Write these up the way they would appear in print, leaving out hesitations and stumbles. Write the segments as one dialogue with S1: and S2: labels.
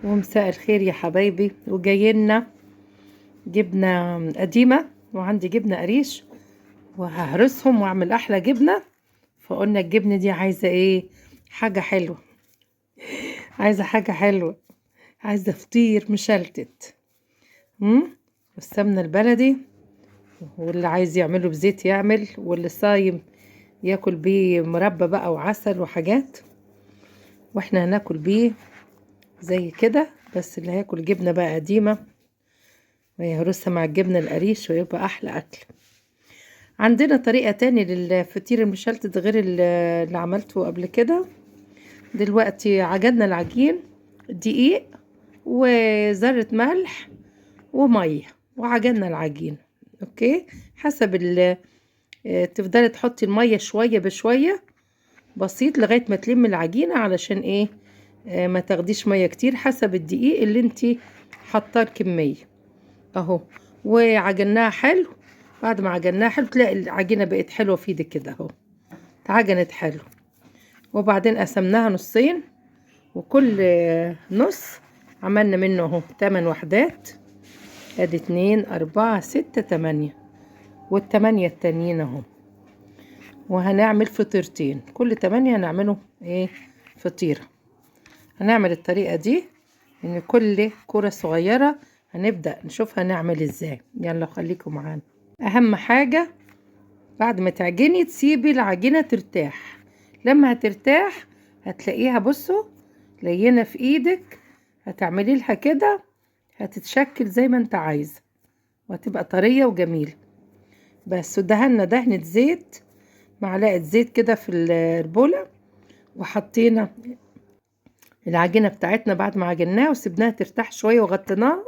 S1: ومساء الخير يا حبايبي. وجايلنا جبنة قديمة، وعندي جبنة قريش وههرسهم واعمل احلى جبنة. فقلنا الجبنة دي عايزة ايه؟ حاجة حلوة، عايزة حاجة حلوة، عايزة فطير مشلتت والسمنة البلدي، واللي عايز يعمله بزيت يعمل، واللي صايم ياكل بيه مربى بقى وعسل وحاجات، واحنا هناكل بيه زي كده. بس اللي هياكل جبنة بقى قديمة ويهرسها مع الجبنة القريش ويبقى أحلى أكل. عندنا طريقة تاني للفطير المشلتت غير اللي عملته قبل كده. دلوقتي عجننا العجين دقيق وذرة ملح ومية، وعجننا العجين okay حسب تفضلي تحطي المية شوية بشوية بسيط لغاية ما تلم العجينة، علشان ايه؟ ما تاخديش مية كتير حسب الدقيق اللي انتي حاطاه الكمية اهو. وعجناها حلو. بعد ما عجناها حلو تلاقي العجينة بقت حلوة في ايدك كده اهو، اتعجنت حلو. وبعدين قسمناها نصين، وكل نص عملنا منه اهو 8 وحدات. ادي 2 4 6 8، والتمانية التانيين اهو. وهنعمل فطيرتين، كل 8 هنعمله ايه؟ فطيرة. هنعمل الطريقة دي ان كل كرة صغيرة هنبدأ نشوف هنعمل ازاي. يلا خليكم معانا. اهم حاجة بعد ما تعجني تسيبي العجينة ترتاح. لما هترتاح هتلاقيها بصوا لينة في ايدك، هتعملي لها كده هتتشكل زي ما انت عايزة وهتبقى طرية وجميلة. بس ودهنا دهنة زيت، معلقة زيت كده في البولة، وحطينا العجينة بتاعتنا بعد ما عجناها وسبناها ترتاح شوية وغطيناها،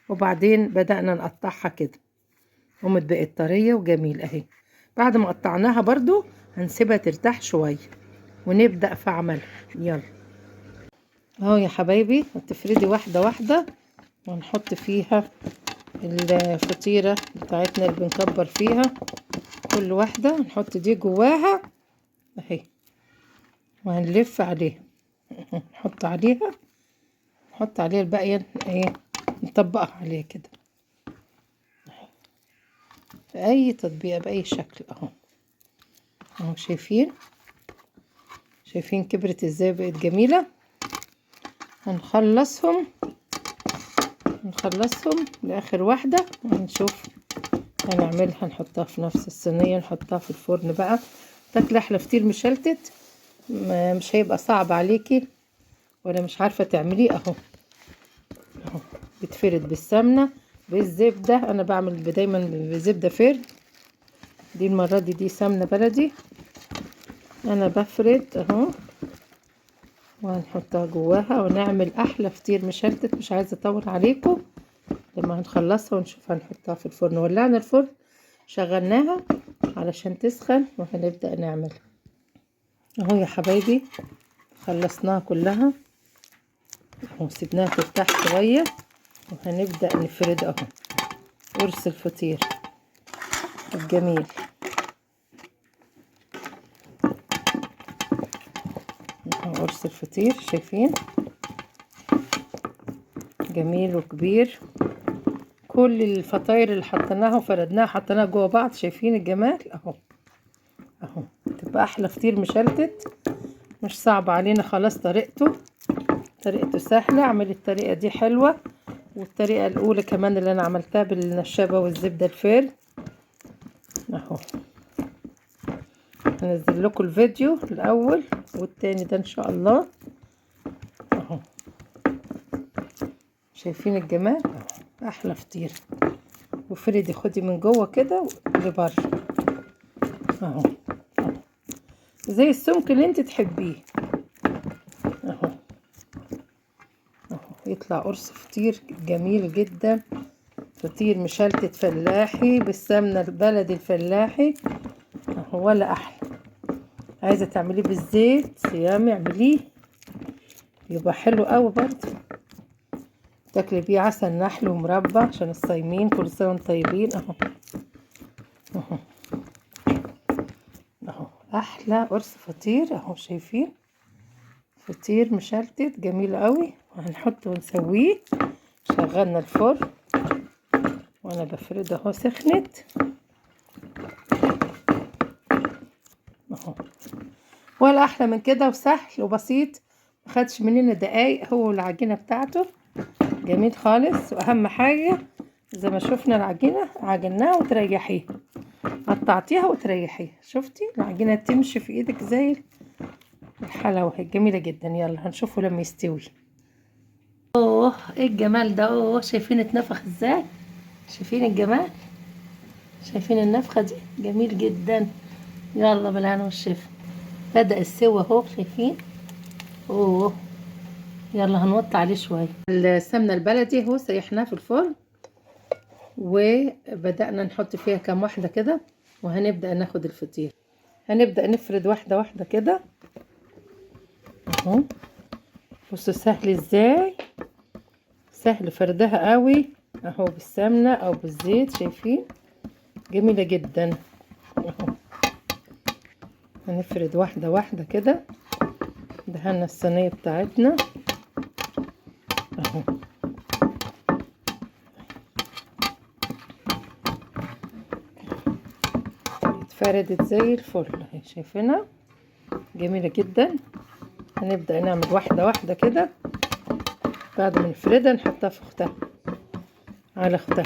S1: وبعدين بدأنا نقطعها كده. قامت بقت طرية وجميلة اهي. بعد ما قطعناها برضو هنسيبها ترتاح شوية ونبدأ في عملها. يلا اهو يا حبايبي، هتفردي واحدة واحدة ونحط فيها الفطيرة بتاعتنا اللي بنكبر فيها. كل واحدة نحط دي جواها اهي، وهنلف عليها، نحط عليها، نحط عليها الباقية ايه، نطبقها عليها كده في اي تطبيقة باي شكل اهو. اهو شايفين، شايفين كبرت ازاي، بقت جميلة. هنخلصهم لاخر واحدة وهنشوف هنعملها. نحطها في نفس الصينية، نحطها في الفرن بقى. تاكلي احلى فطير مشلتت، مش هيبقى صعب عليكي ولا مش عارفة تعمليه. اهو اهو بيتفرد بالسمنة بالزبدة. انا بعمل دايما بزبدة فرد، دي المرة دي سمنة بلدي. انا بفرد اهو وهنحطها جواها ونعمل احلى فطير مشلتت. مش عايزة اطول عليكم، لما هنخلصها ونشوف هنحطها في الفرن. ولعنا الفرن، شغلناها علشان تسخن وهنبدأ نعمل اهو يا حبايبي. خلصناها كلها اهو، سيبناها ترتاح شوية وهنبدأ نفرد اهو قرص الفطير الجميل. اهو قرص الفطير شايفين جميل وكبير. كل الفطاير اللي حطيناها وفردناها حطيناها جوه بعض، شايفين الجمال اهو اهو. تبقى احلى فطير مشلتت، مش صعب علينا خلاص. طريقته سهلة. اعمل الطريقة دي حلوة، والطريقة الاولى كمان اللي انا عملتها بالنشابة والزبدة الفرن اهو. هنزل لكم الفيديو الاول والتاني ده ان شاء الله اهو. شايفين الجمال اهو، احلى فطير. وفردي خدي من جوه كده لبره اهو، زي السمك اللي انت تحبيه اهو اهو. يطلع قرص فطير جميل جدا، فطير مشلتت فلاحي بالسمنه البلدي الفلاحي اهو، ولا احلى. عايزه تعمليه بالزيت صيامي اعمليه، يبقى حلو قوي برضه. تاكلي بيه عسل نحل ومربى عشان الصايمين، كل سنه وانتم طيبين اهو اهو اهو. احلى قرص فطير اهو، شايفين فطير مشلتت جميل قوي. وهنحطه ونسويه. شغلنا الفرن وانا بفرده اهو، سخنت اهو، ولا احلى من كده، وسهل وبسيط، مخدش مننا دقايق هو العجينة بتاعته، جميل خالص. واهم حاجة زي ما شفنا العجينة عجناها وتريحيها، قطعتيها وتريحيها، شفتي العجينة تمشي في ايدك زي الحلاوة، جميلة جدا. يلا هنشوفه لما يستوي. اوه ايه الجمال ده، اوه شايفين اتنفخ ازاي، شايفين الجمال، شايفين النفخة دي، جميل جدا. يلا بالهنا والشفا، بدأ السوا اهو، شايفين. اوه يلا هنوطي عليه شوية. السمنة البلدي اهو سيحناها في الفرن، وبدأنا نحط فيها كام واحدة كده، وهنبدأ ناخد الفطير. هنبدأ نفرد واحدة واحدة كده اهو. بصوا سهل ازاي، سهل فردها قوي اهو، بالسمنة او بالزيت، شايفين جميلة جدا اهو. هنفرد واحدة واحدة كده، دهنا الصينية بتاعتنا اهو. اتفردت زي الفل اهي، شايفينها جميلة جدا. هنبدأ نعمل واحدة واحدة كده، بعد ما نفردها نحطها في اختها، على اختها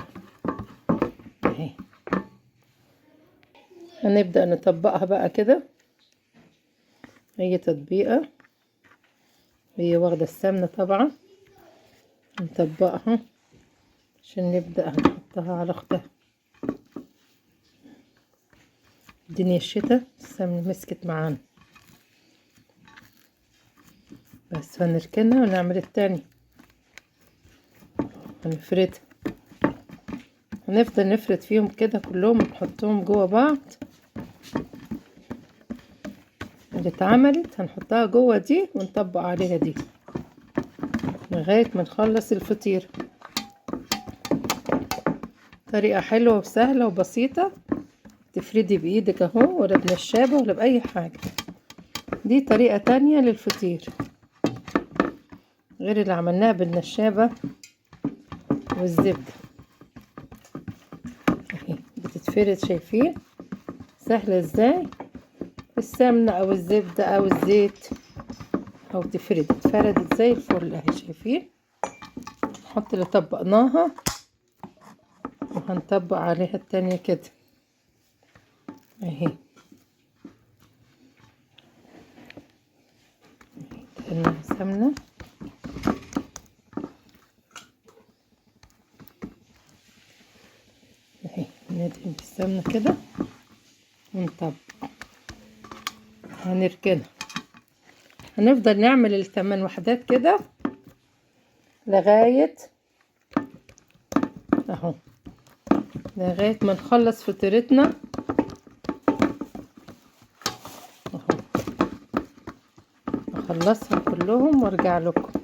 S1: اهي. هنبدأ نطبقها بقى كده، هي تطبيقة، هي واخدة السمنة طبعا، نطبقها عشان نبدأ نحطها على اختها. الدنيا الشتا السمنة مسكت معانا، بس هنركنها ونعمل التاني، هنفردها، هنفضل نفرد فيهم كده كلهم، نحطهم جوه بعض. اللي اتعملت هنحطها جوه دي ونطبق عليها دي لغاية ما نخلص الفطير. طريقة حلوة وسهلة وبسيطة، تفردي بإيدك اهو، ولا بنشابة ولا بأي حاجة. دي طريقة تانية للفطير غير اللي عملناها بالنشابة والزبدة. اهي بتتفرد، شايفين سهلة ازاي، السمنة او الزبدة او الزيت او تفرد، اتفردت زي الفل اهي، شايفين. نحط اللي طبقناها وهنطبق عليها التانية كده اهي. سمنة اهي، ندهن بالسمنة كده ونطبق. هنركنها، هنفضل نعمل الثمان وحدات كده لغاية اهو، لغاية ما نخلص فطيرتنا اهو. اخلصهم كلهم وارجع لكم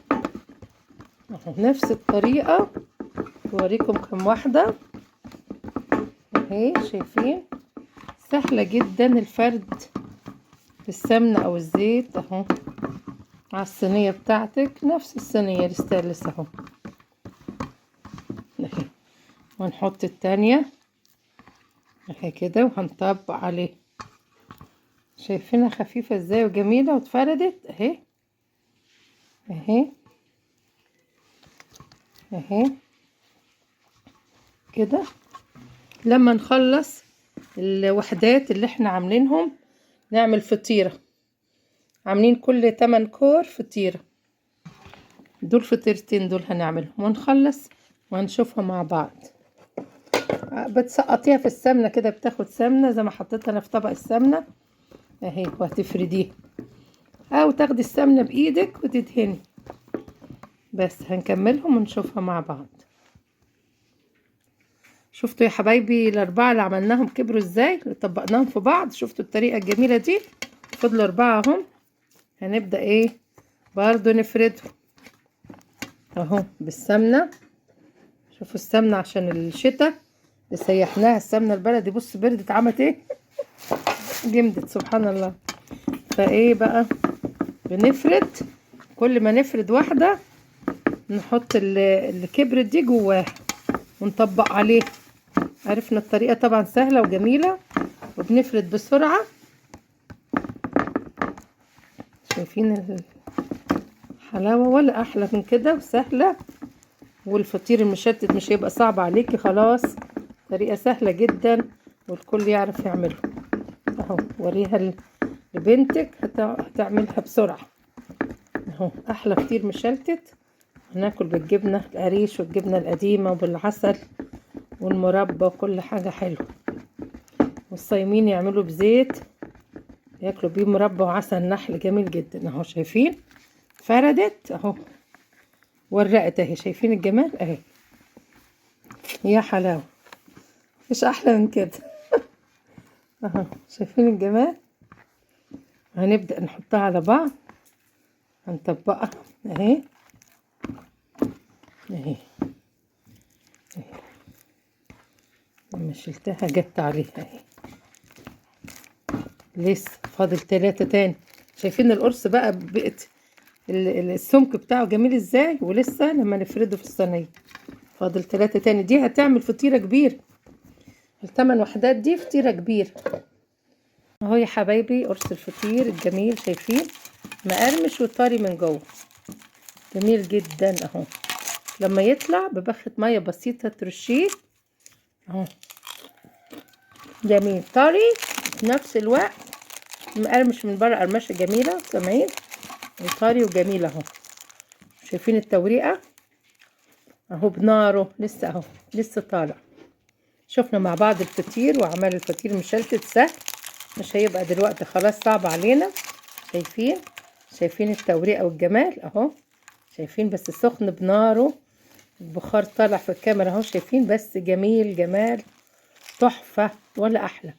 S1: اهو، نفس الطريقة. اوريكم كم واحدة اهي، شايفين سهلة جدا الفرد بالسمنة او الزيت اهو على الصينية بتاعتك، نفس الصينية الستانلس اهو اهي. ونحط التانية اهي كده وهنطبق عليه. شايفينها خفيفة ازاي وجميلة واتفردت اهي اهي اهي كده. لما نخلص الوحدات اللي احنا عاملينهم نعمل فطيرة، عاملين كل 8 كور فطيرة، دول فطيرتين دول هنعملهم ونخلص وهنشوفها مع بعض. بتسقطيها في السمنة كده، بتاخد سمنة زي ما حطيتها انا في طبق السمنة اهي، وهتفرديها او تاخدي السمنة بايدك وتدهني. بس هنكملهم ونشوفها مع بعض. شفتوا يا حبايبي الاربعة اللي عملناهم كبروا ازاي، اللي طبقناهم في بعض، شفتوا الطريقة الجميلة دي؟ فضلوا 4 اهم. هنبدأ ايه برضو نفردهم اهو بالسمنة. شوفوا السمنة عشان الشتاء اللي سيحناها، السمنة البلدي بص بردت عملت ايه، جمدت سبحان الله. فايه بقى بنفرد، كل ما نفرد واحدة نحط اللي كبرت دي جواه ونطبق عليه. عرفنا الطريقة طبعا سهلة وجميلة وبنفرد بسرعة. شايفين الحلاوة ولا أحلى من كده، وسهلة، والفطير المشلتت مش هيبقى صعب عليكي خلاص. طريقة سهلة جدا والكل يعرف يعمله اهو. وريها لبنتك هتعملها بسرعة اهو. احلى فطير مشلتت. هناكل بالجبنة القريش والجبنة القديمة وبالعسل والمربى وكل حاجة حلوة. والصايمين يعملوا بزيت، ياكلوا بيه مربى وعسل نحل جميل جدا اهو. شايفين فردت اهو، ورقت اهي، شايفين الجمال اهي، يا حلاوة، مفيش احلى من كده اهو. شايفين الجمال. هنبدأ نحطها على بعض، هنطبقها اهي اهي اهي. لما شلتها جت عليها اهي. لسه فاضل 3 تاني. شايفين القرص بقى بقت السمك بتاعه جميل ازاي، ولسه لما نفرده في الصينية فاضل 3 تاني. دي هتعمل فطيرة كبيرة، ال8 وحدات دي فطيرة كبيرة اهو يا حبايبي. قرص الفطير الجميل شايفين مقرمش وطري من جوه، جميل جدا اهو. لما يطلع ببخة مية بسيطة ترشيه اهو، جميل طري في نفس الوقت مقرمش من بره، قرمشه جميلة سامعين، وطري وجميل اهو. شايفين التوريقه اهو بناره لسه اهو، لسه طالع. شفنا مع بعض الفطير وعمل الفطير مشلتت سهل، مش هيبقى دلوقتي خلاص صعب علينا. شايفين التوريقه والجمال اهو، شايفين بس سخن بناره، البخار طالع في الكاميرا اهو، شايفين بس جميل جمال تحفة ولا احلى.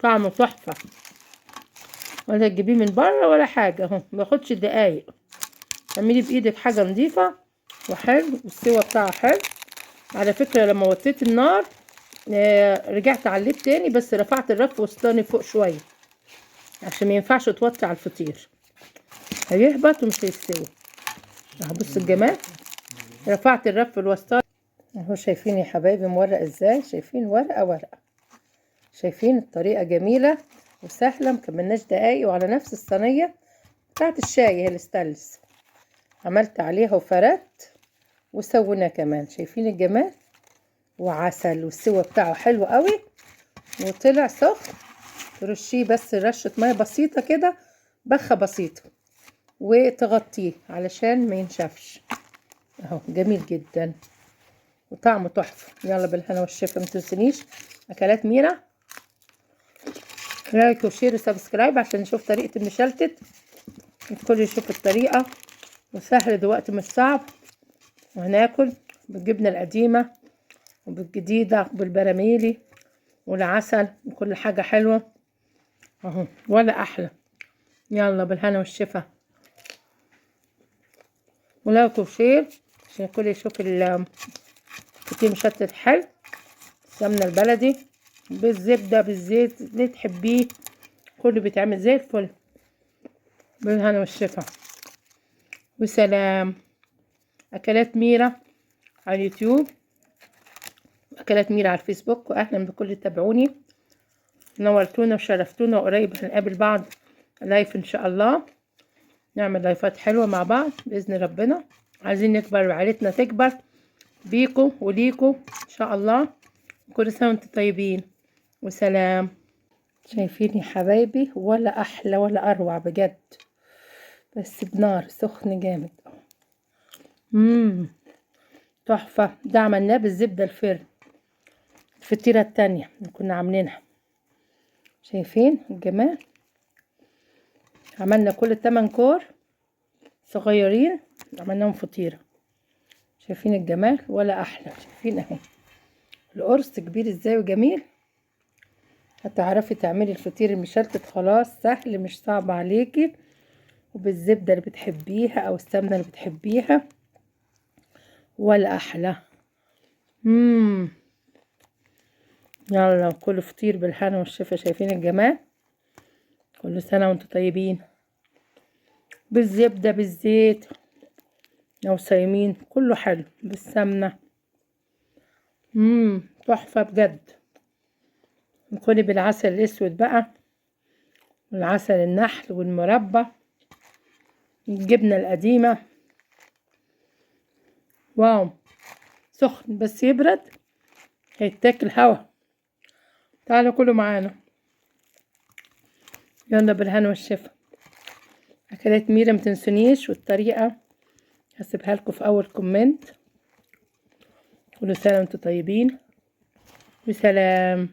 S1: طعمه تحفة، ولا تجيبيه من بره ولا حاجة اهو، ما ياخدش دقايق. اعملي بايدك حاجة نظيفة وحلو، والسوا بتاعه حلو. على فكرة لما وطيت النار رجعت عليت تاني، بس رفعت الرف وسطاني فوق شوية عشان ما ينفعش توطي على الفطير، هيهبط ومش هيستوي اهو. بصوا الجمال، رفعت الرف الوسطاني اهو. شايفين يا حبايبي مورق ازاي، شايفين ورقة ورقة، شايفين الطريقة جميلة وسهلة، مكملناش دقايق، وعلى نفس الصينية بتاعت الشاي هي الستانلس عملت عليها وفردت وسوينا كمان. شايفين الجمال، وعسل، والسوا بتاعه حلو قوي، وطلع سخن. ترشيه بس رشة مية بسيطة كده، بخة بسيطة، وتغطيه علشان ما ينشفش اهو. جميل جدا وطعمه تحفة. يلا بالهنا والشفا. ما تنسونيش اكلات ميرا، like و share و subscribe عشان نشوف طريقة المشلتت، الكل يشوف الطريقة، وسهل دلوقتي مش صعب. وهناكل بالجبنة القديمة وبالجديدة وبالبراميلي والعسل وكل حاجة حلوة اهو، ولا احلى. يلا بالهنا والشفا، و like و share عشان الكل يشوف الفطير مشلتت حلو. السمنة البلدي بالزبدة بالزيت اللي تحبيه، كله بيتعمل زي الفل. بالهنا والشفا وسلام. أكلات ميرا على اليوتيوب، أكلات ميرا على الفيسبوك، وأهلا بكل اللي تابعوني، نورتونا وشرفتونا، وقريب هنقابل بعض live إن شاء الله، نعمل لايفات حلوة مع بعض بإذن ربنا. عايزين نكبر وعيلتنا تكبر بيكو وليكو إن شاء الله. كل سنة وانتم طيبين وسلام. شايفين يا حبايبي، ولا أحلى ولا أروع بجد، بس بنار سخن جامد. تحفة. ده عملناه بالزبدة الفرن، الفطيرة التانية اللي كنا عاملينها. شايفين الجمال، عملنا كل 8 كور صغيرين عملناهم فطيرة. شايفين الجمال ولا أحلى. شايفين اهو القرص كبير ازاي وجميل. هتعرفي تعملي الفطير المشلتت خلاص، سهل مش صعب عليكي، وبالزبدة اللي بتحبيها او السمنة اللي بتحبيها، ولا احلى. يلا كل فطير بالهنا والشفا. شايفين الجمال، كل سنة وانتم طيبين. بالزبدة بالزيت لو صايمين كله حلو بالسمنة. تحفة بجد. كلي بالعسل الاسود بقى، والعسل النحل والمربى، الجبنة القديمة. wow، سخن بس يبرد هيتاكل هوا. تعالوا كلوا معانا، يلا بالهنا والشفا. اكلات ميرا متنسونيش، والطريقة هسيبها لكم في اول comment. كل سنة وانتم طيبين وسلام.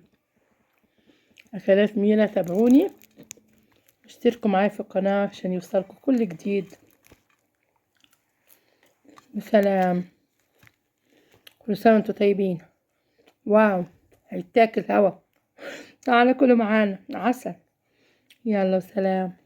S1: اكلات ميرا، تابعوني، اشتركوا معايا في القناة عشان يوصلكم كل جديد. وسلام، كل سنة وانتم طيبين. wow، هيتاكل هوا. تعالوا كلوا معانا عسل. يلا سلام.